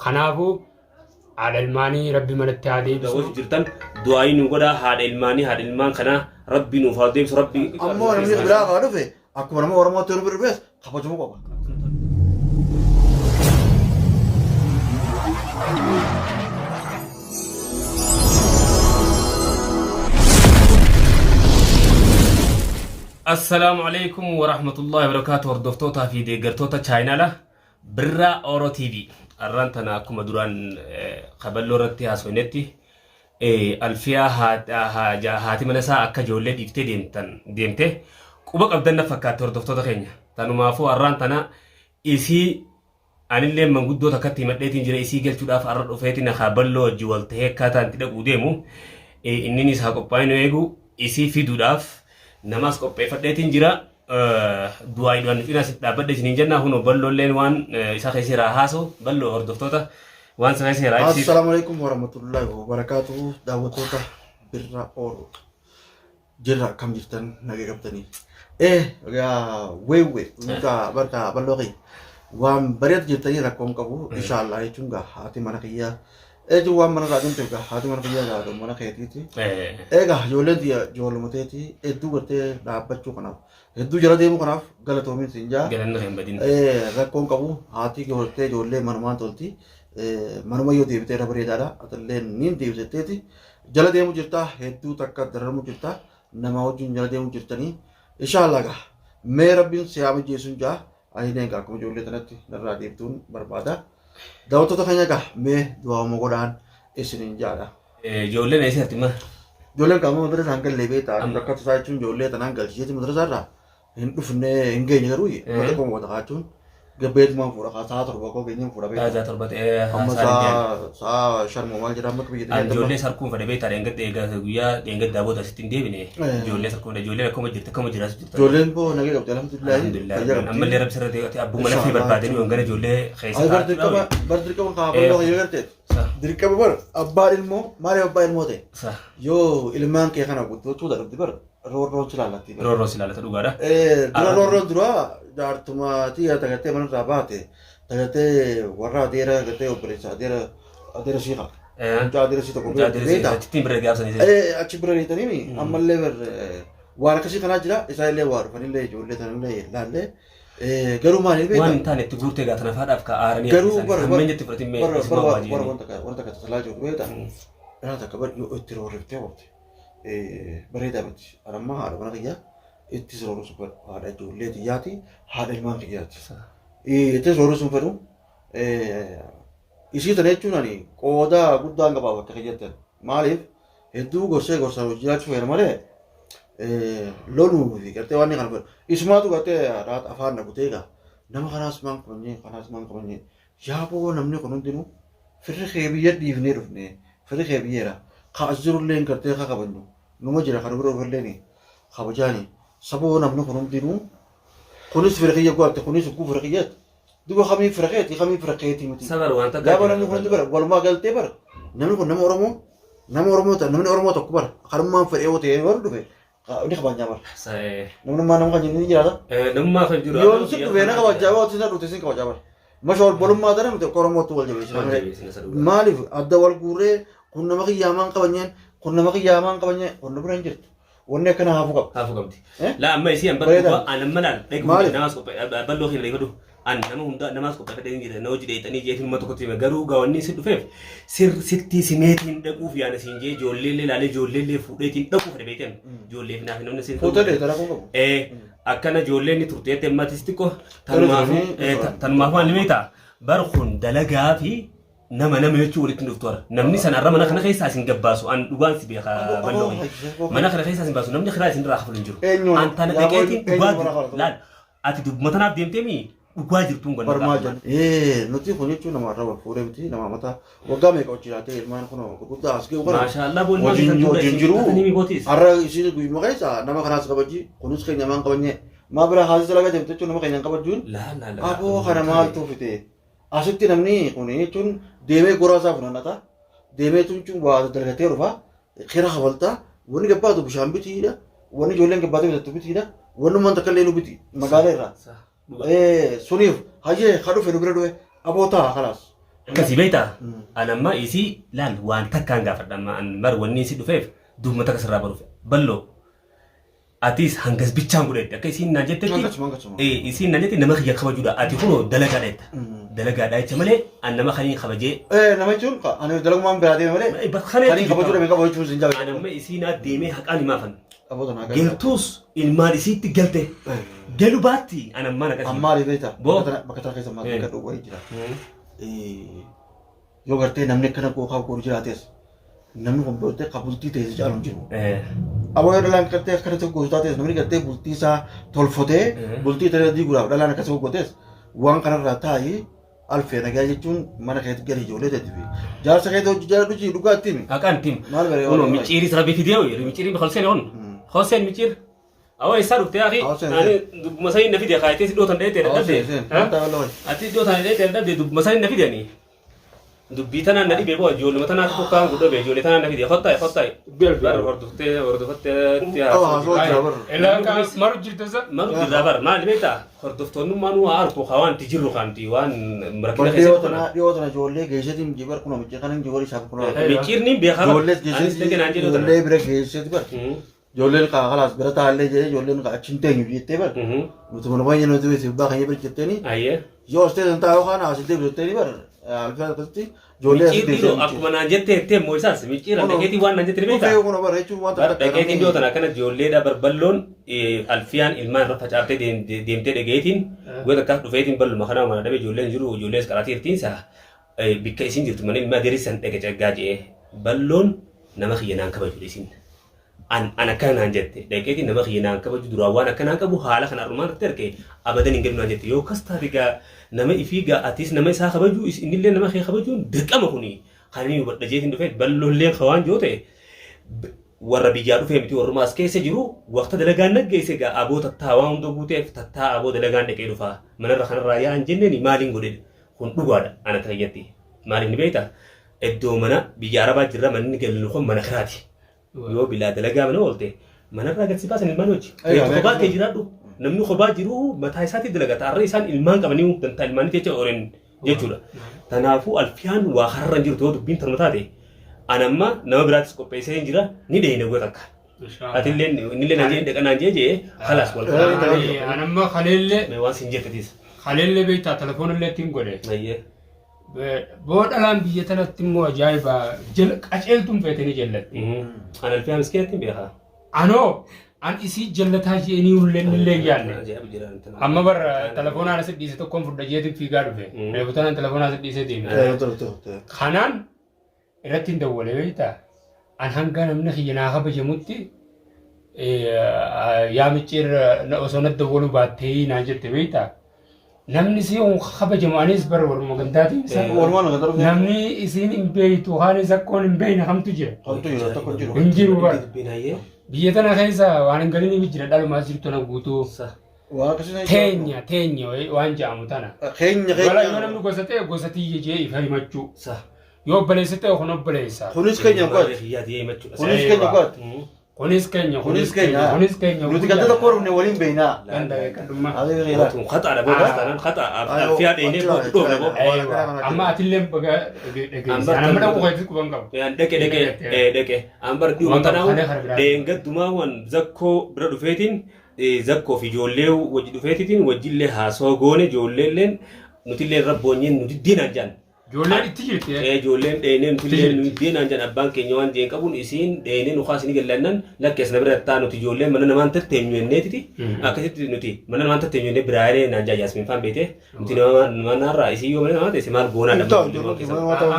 Kanaafuu haadha ilmaanii rabbi manatti haa deebisu. Daawwachuu jirtan du'aayii nu godhaa haadha ilmaanii haadha ilmaan kanaa rabbi nuuf haa deebisu rabbi. Ammoo namni biraa haa dhufe akkuma nama Oromootti yoo bira dhufes kabajamuu qaba. Assalaamu alaikum wa rahmatullahi wa barakaatu hordoftootaa fi deeggartoota chaayinaala. Birraa Oro TV arraan tana akkuma duraan kaballoo irratti haasofnetti Alfiyaa haati mana isaa akka ijoollee dhiiftee deemtan deemte quba qabdan na fakkaatti hordoftoota keenya. Tanumaafuu arraan tana isii anillee manguddoo takkatti himadheetiin jira isii galchuudhaaf arra dhufeetiin kaballoo wajji wal ta'ee akkaataan itti dhaquu deemu inninis haa qophaa'inu eegu isii fiduudhaaf namaas qopheeffadheetiin jira. Du'aayiidhaan nu cinaa sitti dhaabbadhe isiniin jenna kunoo balloolleen waan isa keessa irraa haasu balloo hordoftoota waan isa keessa irraa ibsiif. Assalaamu alaikum warahmatullahi wabarakatuh daawwattoota Birraa Oro jirra akkam jirtan nagaa qabdanii egaa weewwe nuta barka balloo kiyya waan bareedu jirtanii rakkoon qabu inshaallah jechuun gaa haati mana kiyyaa jechuun waan mana irraa deemteef gaa haati mana kiyyaa gaa mana keetiiti Egaa ijoolleen tiyya ijoolluma teeti hedduu gartee dhaabbachuu kanaaf hedduu jala deemuu kanaaf galatoomiin siin jaa. Galanni kee hin badin. Rakkoon qabu haati gartee ijoollee manumaan tolti. Manuma yoo deebitee irra bareedaadha. Atillee niin deebisetteeti. Jala deemuu jirta hedduu takka dararamuu jirta nama wajjin jala deemuu jirtanii. Inshaallah gaa mee rabbiin si haa mijeessuun jaa. Ani egaa akkuma ijoollee tanatti narraa deebituun barbaada. Daawwattoota keenya egaa mee du'aa'uma godhaan isiniin jaadha. Ijoolleen eessa jirti ma? Ijoolleen qaama madrasaa hin galle beektaa rakkatu isaa jechuun ijoollee tanaan galchiseeti madrasaa irraa hin dhufne hin geenye garuu mata koo wata kaachuun gabbeetumaan fuudha kaa sa'a 7 koo geenyeen fuudha beektaa. Sa'a 7 ta'ee Amma sa'a 5 moo maal jedha amma akka biyya An ijoollee sarkuun fedhe beektaa dheengadda egaa guyyaa dheengaddaa booda asitti hin deebine ijoollee sarkuun fedhe ijoolleen akkuma jirti akkuma jiraatu jirti. Ijoolleen boo nagee qabdi alhamdulillahi Alhamdulillah. fayyaa qabdi. Ammallee rabbi sirra ta'e abbuma lafee barbaadanii hangana ijoollee keessa Ati bar taa'aa dirqama bar dirqama kaa bal'oo kan yoo garteet dirqama bar abbaan ilmoo maaliif abbaa ilmoo ta'e yoo ilmaan kee kana guddachuu dadhabde bar roorroon si laallatti bar. Roorroon si laallata dhugaadha. Dura roorroon dura jaartuma tiyya tagartee manarraa baate tagartee warra adeera tagartee obboleessa adeera adeera sii qaba. Mucaa adeera sii tokko Mucaa adeera sii beektaa? achittiin bira gaafsanii. Achi bira reetanii ammallee bar waan akkasii kanaa jira isaan illee waa dhufanillee ijoollee tanallee laallee garuu maaliif Waan beektaa? hin taane itti guurtee gaa tana faadhaaf ka aaranii Garuu bara hammeenya itti fudhatin mee bara isumaa bara waa bara jedhanii. wanta akka wanta akka tasalaa jiru beektaa? Dhala takka bar yoo itti roorriftee oolte bareedaa miti. Ani amma haadha mana kiyyaa itti roorrisu fedhu haadha ijoollee tiyyaati haadha ilmaan kiyyaati. Itti roorrisu fedhu isii tana jechuun ani qooda guddaan qabaaf akka kiyyatti maaliif hedduu gorsee gorsaan hojii jiraachuu feena malee loluu fi gartee waan kana fedhu. Isumaatu gartee afaan na kutee egaa nama kanaas maan kabanyee kanaas maan kabanyee yaaboo namni kun hundinuu firri kee biyya dhiifnee dhufne firri kee biyyeera ka as jirullee gartee ka kabanyu numa jira kan bira dhufallee kabajaani saboo namni kun hundinuu kunis fira kiyya go'atte kunis ugguu fira kiyyaatti Duba kamii fira keeti kamii fira keetii miti. Sabar waan takka Gaafa namni kun hundi bara walumaa galtee bara namni kun nama Oromoo nama Oromoo ta'a namni Oromoo tokko bara kanummaan fedhee yoo ta'e warri dhufe ni kabajaa bara. Namnummaa nama kan ni jiraata. Namummaa kan jiru. Yoon si dhufe na kabajaa yoo ati na dhufte sin kabajaa bara. Masha obbolummaa tana nuti akka Oromootti wal jabeessina malee. Maaliif adda wal guurree kun nama kiyyaa maan kabanyeen kun nama kiyyaa maan kabanyeen kun nu bira hin jirtu. Wanni akkana hafuu qabdi. Hafuu qabdi. Eh? Laa amma isii an Bareedaa. bal'oo an amma laal dhaqi Maaliif? namaas qophaa'e bal'oo keenya dhaqi an nama hunda namaas qophaa'e dhaqi jira na hojii dheeyxanii jeetiin uummata tokkotti hime garuu gawanni si dhufeef sir sittii simeetiin dhaquuf yaana siin jee ijoolleellee laalee ijoolleellee fuudheetiin dhaquu fedhe beektan ijoolleef naaf namni siin Fuutee dheeyxa rakkoo qabu. Eh akkana ijoolleen ni turte jette ammatis xiqqoo turanii, turanii. tanumaafuu waan beektaa bar kun dalagaa fi Nama nama jechuun walitti hin dhuftu har'a. Namni sana har'a mana kana keessaa isin gabbaasu an dhugaan si beeka Aboo, bal'oo. aboo, aboo. Mana kana keessaa isin baasu namni kiraa isin irraa kafalu hin jiru. Eenyuun? An tana Yaa dhaqeetiin eenyuun dhugaa mana jiru. kafaltu? Laal ati dubbuma tanaaf deemtee mii dhugaa jirtuun ganna Barmaa gaafuma. jedhu. Nuti kun jechuun nama irra wal fuudhee miti nama mata waggaa meeqa hojii jiraatee ilmaan kun gurguddaa as ga'u kana Maashaallah boon wajjin wajjin jiru. Ni bootis. Har'a isiin guyyuma keessa nama kanaas kabaji kunis keenya maan kabajne maa biraa haasisa laga deemte jechuun nama keenya hin kabajuun Laa laa laa. aboo kana maaltu fite Asitti namni kun jechuun deemee goraa isaa funaannata. Deemee jechuun waa dalgatee dhufa. Kira kafalta. Wanni gabbaatu bishaan bitiidha. Wanni ijoolleen gabbaatee bitattu bitiidha. Wanni ummaan takka illee nu biti magaalaa irraa. Suniif hayyee ka dhufe nu bira dhufe aboo ta'a kalaas. Akkasii beektaa? An amma isii laal waan takkaan gaafadha amma an bar wanni isii dhufeef duubuma takka sirraa baruuf. Balloo atis hangas bichaan godhette akka isiin naan jettetti Hangasuma, hangasuma. Isiin naan jette nama kiyya kabajuudha ati kunoo dalagaadha jetta. Dalagaadha jecha malee an nama kaniin kabajee. Nama jechuun ani dalagumaan biraa deeme malee Bakka kaniin kabajuu dhabe qabu jechuun sin An jaalladha. amma isiin deemee haqaan himaafan. Aboo tanaa gadi. Galtuus ilmaan isiitti galte. Galu baatti an ammaan akkasii. Ammaa beektaa Boo. bakka tana keessa maal bakka dhowwee jira. Yoo gartee namni akkana gookaa godhu jiraates namni kun booddee ka bultii ta'e si caalu hin jiru. Aboo yoo dhalaan gartee akkana tokko gootu taates namni gartee bultii isaa tolfatee bultii ta'e diiguudhaaf dhalaan akkasii gootes waan kanarraa taa'ii alfee nagaa jechuun mana keetti gadi ijoollee teetti fi jaarsa keetti hojii jala dhuji dhugaa itti himi. Haqaan tim. Maal bare Kuno micciiris rabbi fidee hoyi micciirii Hoseen hon. Hoseen micciir. Awwa isaa dhufte akhi. Hoseen, Ani dubbuma sanii na fide kaayitee si dhootan dheetee dadhabde. Ati iddoo tana dheetee dadhabde dubbuma sanii na fide ani. Dubbii tanaan na dhibe boo ijoolluma tanaa tokko kaan guddobe ijoollee tanaan na fide kottaay kottaay. Bar hordoftee hordofattee itti Haasoo jira bar. Ilaa maru jirta isa. Maru jirra bar maali beektaa hordoftoonnummaan waa arku haa waan itti jirru kaanti waan rakkina Bar dhiyoo keessatti tana dhiyoo tana ijoollee geesseetiin jibar kuna miccee kanan jibar isaaf kuna. Micciirni beekaa bar. Ijoollees Anis geesseetii dhaqee naan jedhu tana. ijoollee bira geesseeti bar. Ijoolleen kaa kalaas bira taallee jedhee ijoolleen kaa achi hin teenyu jettee bar. Nuti mana baay'ee nuti beekti abbaa keenya bira jetteeni. Ayyee. Yoo as teessan taa'uu kana as deebisu jetteeni bar. Alfaa akkasitti ijoollee as Micciir dhiiroo deebisu. akkuma naan jette jettee immoo isaas micciira Kunoo. dhaqeetii waan naan jette ni beektaa? Dhufee kun bara jechuun wanta Bar dhaqeetiin dhiyoo tana akkana ijoolleedha barballoon alfiyaan ilmaan irra facaaftee deemtee dhaqeetiin guyyaa takkaas dhufeetiin balluma kanaa mana dhabe ijoolleen jiru ijoollees qaraatii jirtiin saa bikka isin jirtu mana ilmaa dirisan dhaqe caggaa je'ee balloon nama kiyya naan kabaju isin. An an akkana naan jette dhaqeetiin nama kiyya naan kabaju duraan waan akkanaan qabu haala kana arrumaan irratti arge abadan hin galu naan jette yoo kas taate gaa nama ifii gaa atis nama isaa kabaju innillee nama kee kabajuun dirqama kuni kan inni hubadha jeetiin dhufee balloolleen ka waan joo ta'e warra biyyaa dhufee miti warruma as keessa jiru waqta dalagaan naggeesse gaa aboo tattaa waan hunda guuteef tattaa aboo dalagaan dhaqee dhufaa manarra kanarraa yaa'an jenneeni maaliin godhe kun dhugaadha ana tayyatti maaliif ni beektaa iddoo mana biyya arabaa jirra manni gallu kun mana kiraati yoo bilaa dalagaa mana oolte manarraa gad si baasan ilmaan hojii. Egaa, Kophaa kee jiraadhu. Namni kophaa jiru mataa isaatti dalagata. Har'a isaan ilmaan qabanii dantaa ilmaanii jecha oolan jechuudha. Kanaafuu alfiyaan waa kararra hin jirtu yoo dubbiin tanuma taate an amma nama biraatis qopheessee hin jira ni dheeyna guyyaa takka. Atillee innillee naan jee dhaqa naan jee jee halaas wal Ani amma kaleellee Mee waan sin jettetis. kaleellee beektaa telefoonillee ittiin godhe. Ayyee. Boo dhalaan biyya tanatti immoo ajaa'iba qaceeltuun feetanii jallatti. An alfiyaa miskiinatti hin beekaa. Anoo an isii jallataa je'anii hulleen illee hin yaadne. Ajaa'iba jira. Amma bar telefoonaan asi dhiise tokkoon fudha jeetiin fiigaa dhufe. Reefu tanaan telefoonaan asi dhiisee deeme. Kanaan irratti hin dawwale beektaa. An hanga namni kiyya naa kabajamutti yaa micciir osoo na dawwaluu baattee naan jette beektaa. Namni si kabajamu anis bara warruma gandaatiin isa. Walumaan ganda dhufee. Namni isiin hin beektu kaan sakkoon hin beekne kamtu jira. Kamtu jira tokko hin jiru. Hin jiru bara. Dubbiin hayyee. Biyya tana keessa waan hin galiniif jira dhalumaas jirtu na guutuu. Waan akkasii sana Teenya teenya waan jedhamu tana. Keenya Wala yoo keenya. namni gosa ta'e gosa tiyya jee ifa himachuu. Sa. Yoo obboleessa ta'e kun obboleessa. Kunis keenya qo'ati. Kiyyaati himachuudha. Kunis keenya qo'ati. Kunis keenya Kunis keenya. kunis keenya. Nuti ganda tokko dhufne waliin beeknaa. Ganda beekadhummaa. Adeera keenya. Kun khataadha boo taanaan khata alfiyaa dheenee boo dhoofna boo. Amma atillee baga dhageesse. Ana amma dhaqu keetti quban qabu. Dhaqe dhaqe dhaqe ambar dhiyuma Waan tanaa qabu kana biraa. dheengaddumaa waan zakkoo bira dhufeetiin zakkoo fi ijoollee wajji dhufeetitiin wajjillee haasawaa goone ijoolleelleen nutillee rabboonyeen nuti diinaan jaan. Ijoolleen itti jirti. Ijoolleen dheenee nutillee Itti nuti diinaan jaan abbaan keenya waan jeen qabuun isiin dheenee nu kaasini gallannan lakkeessa na bira taa nuti ijoolleen mana namaan tatteenyu jenneetiti akkasitti nuti mana namaan tatteenyu jennee biraaree naan jaa Yaasmin faan beete nuti nama manaarraa isii yoo mana namaa teesse maal goonaa Hin ta'u jiru.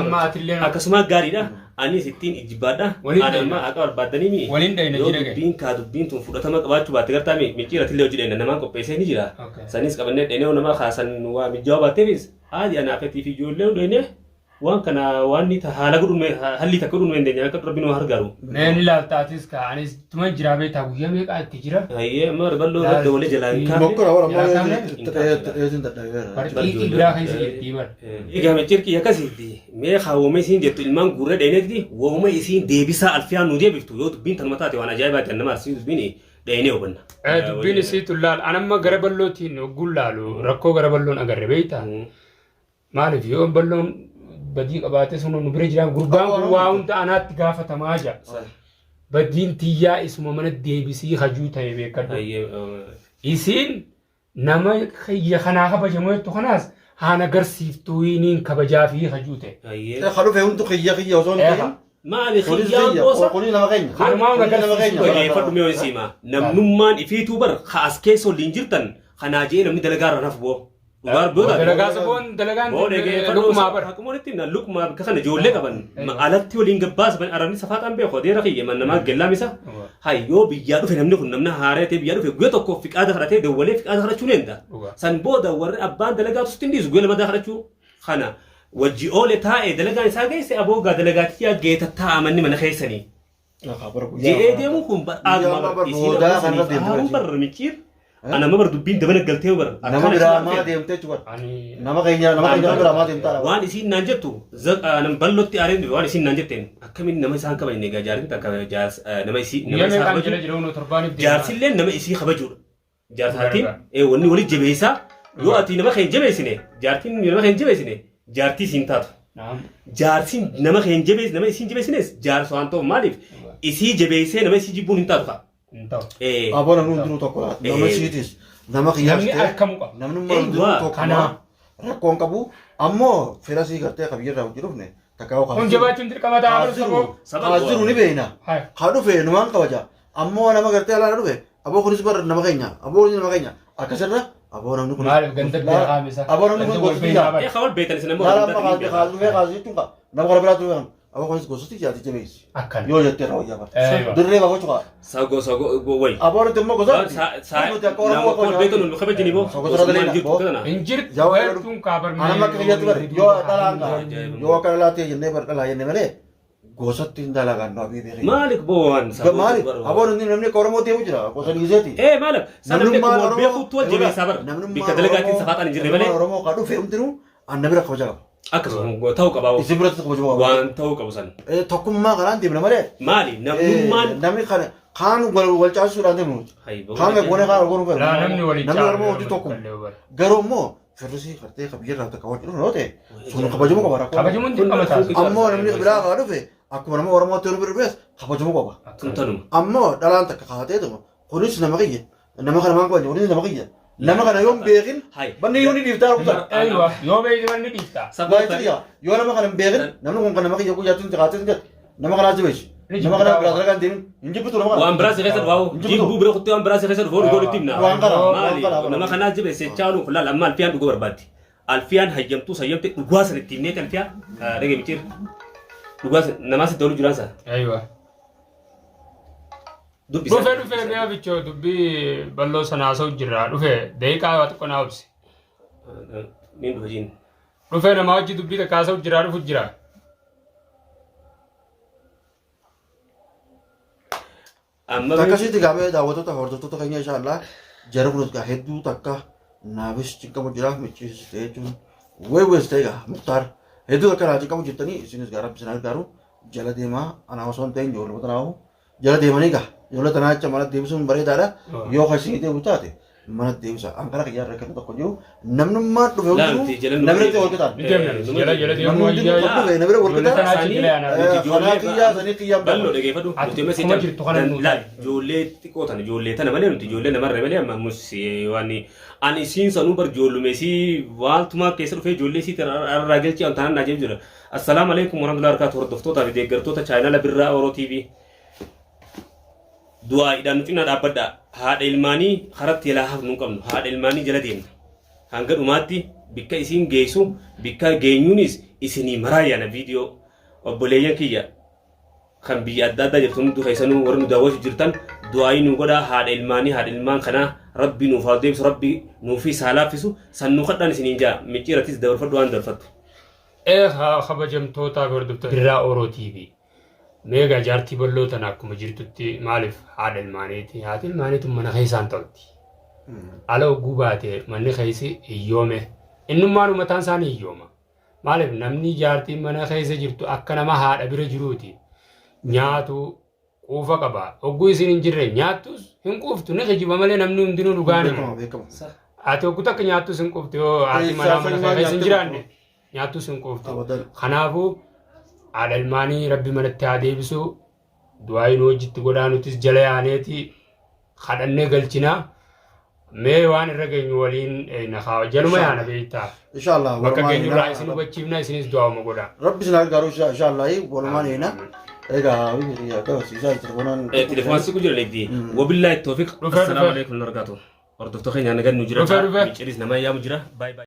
Amma atillee Akkasuma gaariidha. Anis ittiin ijibbaadha. Waliin Ani dhayna. amma haqa barbaaddanii mi? Waliin dhayna Yoo jira gahe. dubbiin kaa dubbiin tun fudhatama qabaachuu baatte gartaa mi micciiratillee hojii dhayna namaan qopheessee ni jira. Okay. Sanis qabannee dhaynee nama kaasan waa mijaa'uu baatteefis haadhi anaaf atii fi ijoollee dhaynee waan kana waan ni haala godhuun halli takka godhuun hin dandeenye akka rabbi nu hargaaru. Mee ni ilaalta atis ka anis tuma jira beektaa guyyaa meeqaa itti jira. Hayyee amma balloo irratti dabalee jalaa hin kaafne. Mokkora wara Jalaa malee kaafne? dheesin dadhabeera. Barxiiqii biraa keessa jirti bara. Egaa micciirki akkasitti mee kaawwame isiin jettu ilmaan guurree dhayneetti wooma isiin deebisaa alfiyaan nu deebiftu yoo dubbiin tanuma taate waan ajaa'ibaati annama arsii dubbiin dhaynee hubanna. Dubbiin isii tullaal an amma gara ballootiin hogguun laalu rakkoo gara balloon agarre beektaa. Maaliif yoo balloon Badii qabaatee sun nu bira jiraan gurbaan kun waa hunda anaatti gaafatamaa jira. Badiin tiyyaa isuma mana deebisii hajuu ta'e beekadhu. Isiin nama kiyya kanaa kabajamu jettu kanaas haan agarsiiftuu niin kabajaa fi hajuu ta'e. Ka dhufe hundu kiyya kiyya osoo hin ta'in. Maali Kunis kiyyaan kiyya, boosa? kunis nama keenya. Kanumaa Kunis nama agarsiisu keenya. Dhageeffadhu mee ho'i siima. Namnummaan ifiituu bar ka as keessa waliin jirtan kanaa jee namni dalagaa irra nafu boo. Dhugaa boo Dalagaa saboon dalagaan Boo dhageeffadhu luqmaa bara. Akkuma walitti himna luqmaa bakka kana ijoollee qaban alatti waliin gabbaasa ban arabni safaaxaan beeku adeera kiyya man namaa gellaam isa. Hay yoo biyyaa dhufe namni kun namna haaree ta'e biyyaa dhufe guyya tokko fiqaada kadhatee dawwalee fiqaada kadhachuu ni danda'a. Dhugaa. San booda warri abbaan dalagaa tusti hin dhiisu guyya lamadaa kadhachuu kana wajji oole taa'e dalagaan isaa geesse aboo gaa dalagaa tiyyaa geeta taa'a manni mana keessanii. Je'ee deemuun kun bar Guyyaa aaduma bar isiin boodaa amma kanarra saniif deemte aaruun barsiisa. bar micciir. Ana amma bar dubbiin dabala galtee bar. Nama Akkana biraa isiin maa feete. deemtee jechuudha. Ani Nama keenya nama keenya biraa maa deemtaa Waan isiin naan jettu nam bal'ootti aareen dhufe waan isiin naan jetteen akkamiin nama isaan kabajne egaa jaartiin takka nama isii nama guyyaa isaa meeqaan kabaju jala jiru nu torbaaniif deemaa. jaarsilleen nama isii kabajuudha. Jaarsaatiin Dhugaa. wanni wali jabeessaa yoo ati nama kee hin jabeessine jaartiin nama kee hin jabeessine jaartii siin taatu. Naam. Jaarsiin nama kee hin jabeessine nama isii hin jabeessines jaarsa waan ta'uuf maaliif isii jabeessee nama isii jibbuun hin taatu ka'a. Hin ta'u. Aboo namni hundinuu tokko laata. Nama siitis nama kiyyaas Namni ta'e argamu qaba. namni hundinuu Eewwa, tokko Kanaa. rakkoon qabu ammoo fira sii gartee qabiyyarraa hojii dhufne takka yoo Kun jabaachuun dirqama ta'a bara saboo. Saba Kaas jiru ni beekna. Hai. Haa dhufe numaan kabaja. Ammoo nama gartee alaa dhufe aboo kunis bara nama keenya aboo kunis nama keenya akkasirra aboo namni kunis. Maaliif ganda beekaa misa? Aboo namni Ganda kun wal gosa beekaa biyyaa. bara. Kawal beektan isin ammoo Laala ganda amma beekaa. kaas dhufee kaas jechuun kaa nama kana biraatti dhufe kan aboo kunis gosa biyyaati jabeessi. Akkana. Yoo jettee irraa wayyaa bara. Eeyywa. Dirree bakka cuqaa. Sagoo sagoo wayi. Aboo nuti immoo gosa. Nuti akka Oromoo Nama koo beektan nu kabajani boo. Saba sirra daleena. Jirtu kana. Hin jirtu Yaa waan heertuun kaabarmee. Anamma akka kiyyaatti bare yoo dhalaan kaa yoo akka dhalaa ta'e jennee bara dhalaa jenne malee gosatti hin dalagaan nu abii beekee. Maalik boo waan Maali aboo nuti namni akka Oromoo deemu jira gosa dhiiseeti. Maalik sana namni akkuma beekuutu wal jabeessaa bara. Bikka dalagaatiin safaaxaan hin jirre malee Oromoo kan dhufe hundinuu anna bira kabaja qaba. akkasuma ta'uu qabaa Isin biratti kabajama qaba. waan ta'uu qabu san. Tokkummaa kanaan deemna malee. Maali namnummaan Namni kana kaan wal caalchisuudhaan deemnu nuti. Kaan goone kaan goone goone. Laa namni waliin Namni Oromoo hundi tokkuma. Garuu immoo firrisii gartee kabiyyarraa takka wal jedhu yoo ta'e sun kabajamuu qaba rakkoo. Kabajamuun dirqama ta'a. Ammoo namni biraa kaa dhufe akkuma nama Oromootti yoo dhufes kabajamuu qaba. Tun tanuma. Ammoo dhalaan takka kaateetuma kunis nama kiyya nama kana maan kabajne kunis nama kiyya nama kana yoo hin beekin Hai. banni yoo ni dhiiftaa rukutan. Eeyywa yoo beekte manni dhiifta. Waa jechuudha yoo nama kana hin beekin namni kun kan nama kiyya guyyaatti hin kaatee hin jettu nama kanaa jabeessi nama kanaa biraa dalagaa hin deemin hin jibbitu nama kana. Waan biraa si keessa dhufaa jibbuu bira kuttee waan biraa si keessa dhufaa dhugoo nutti himna. Waan kana waan Maali kana nama kanaa jabeesse chaalu laal amma alfiyaan dhuguu barbaaddi. Alfiyaan hayyamtuu sayyamte dhugaa san itti himneeti alfiyaa dhagee miciir. Dhugaa san namaa sitti oolu jiraan sana. Eeyywa. Dubbisa. Dhufe dhufe mi'a bichoo dubbii bal'oo sana haasa'u jirra dhufe daqiiqaa waa xiqqoo naa obsi. Niin dhufa jiin. Dhufe namaa wajji dubbii takka haasa'u jira dhufu jira. Amma Akkasitti gaafee daawwattoota hordoftoota keenya inshallah jara kunis gaa hedduu takka naafis cinqamu jira micciisis ta'e jechuun weewwees ta'e gaa muktaar hedduu takka naa cinqamu jirtanii isinis gaa rabbi isin gargaaru jala deemaa anaa osoo hin ta'in ijoollota tanaafu jala deemanii gaa ijoollota tanaa jecha mana deebisuun bareedaadha yoo kan isinii deebisu taate mana deebisa an kana kiyyaa irra kan tokko jiru namnummaan dhufe Laa, nuti jala hundinuu nu namni irratti wal qixaan Ni deemna nuti jala jala deemuu Namni hundinuu wayyaa. kan dhufe namni wal Ijoollee qixaan tanaa achi jala yaanaa. kanaa kiyyaa sanii kiyyaan Bal'oo dhageeffadhu. Ati Nuti amma akkuma jirtu kana nuu laal ijoollee xiqqoo tana ijoollee tana malee nuti ijoollee namarra malee amma mus waan ani isiin sanuu bar ijoollume isii waaltumaa keessa dhufee ijoollee isii irraa galchee waan taanaan naa jira. Assalaamu alaikum warahmatullahi wabarakatuh hordoftootaa fi deeggartoota chaayinaala Birraa Oroo TV. Du'aa'iidhaan nu cinaa dhaabbadhaa. Haadha ilmaanii karatti jalaa hafnu hin qabnu. Haadha ilmaanii jala deemna. Hanga dhumaatti bikka isiin geessu bikka geenyuunis isinii maraa yaana viidiyoo obboleeyyan kiyya kan biyya adda addaa jirtu hundi keessanuu warri nu daawwachuu jirtan du'aayii nu godhaa haadha ilmaanii haadha ilmaan kanaa rabbi nuuf haa deebisu rabbi nuufis haa laaffisu san nu kadhaan isiniin jaa micciiratis dabarfadhu waan dabarfattu. Ee kabajamtootaa fi hordoftoota Birraa Oroo TV. Meegaa jaartii bal'oo tana akkuma jirtutti maaliif haadha ilmaaniiti? Haati ilmaanii tun mana keessaan tolti. Ala hogguu baate manni keessi hiyyoome. Innummaan mataan isaanii hiyyooma. Maaliif namni jaartiin mana keessa jirtu akka nama haadha bira jiruuti. Nyaatu quufa qaba. Hogguu isin hin jirre nyaattus hin quuftu ni kijiba malee namni hundinuu dhugaan Beekama himu. beekama. Ati hogguu takka nyaattus hin quuftu yoo haati manaa mana keessa hin jiraanne. Nyaattus hin quuftu. Abadan. Kanaafuu haadha ilmaanii rabbi manatti haa deebisu. Du'aayi nu wajjitti godhaa nutis jala yaaneeti kadhannee galchinaa. Mee waan irra geenyu waliin na kaa jaluma yaana beektaa. Inshallah Bakka walumaan geenyurraa eena. isin hubachiifna isinis du'aa'uma godhaa. Rabbi isin haa gargaaru inshallah walumaan eena. Egaa agarsiisaa telefoonaan. Telefoon siqu jira leegdi. Wabillaahi toofiq. Dhufee, Assalaamu dhufee. alaikum warahmatullahi. Hordoftoota keenya nagaan nu jira. Dhufee, dhufee. Micciiris nama yaamu jira. Baay baay.